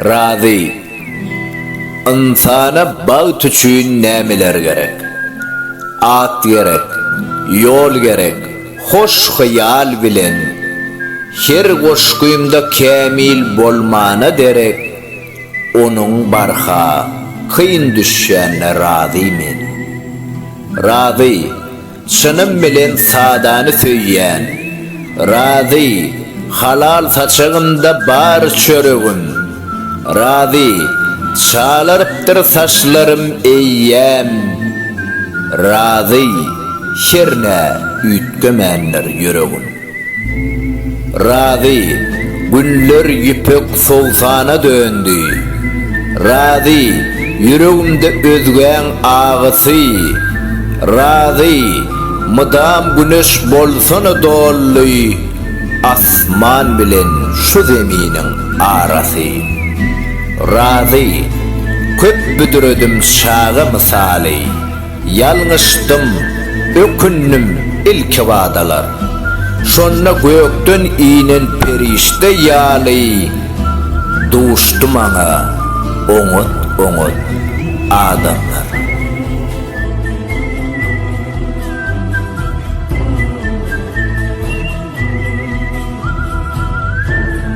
Razy. Ynsana bagt üçin nämeler gerek? At gerek, ýol gerek, hoş hyýal bilen Her goşgymda kämil bolmana derek, Onuň barha kyn düşýänine razy men. Razy. Çynym bilen sadany söýýän. Razy, halal saçagymda bar çöregim. Razy, çalarypdyr saçlarym eýýäm. Razy, hernä üýtgemändir ýüregim. Razy, günler ýüpek sowsana döndi. Razy, ýüregimde özgäň agysy. Razy, mydam güneş bolsana dolly asman bilen şu zeminiň arasy. Razy, köp büdredim çaga mysaly. Ýalňyşdym, ökündim ilkibadalar. Şonda gökden inen perişde ýaly duşdy maňa oňat-oňat adamlar.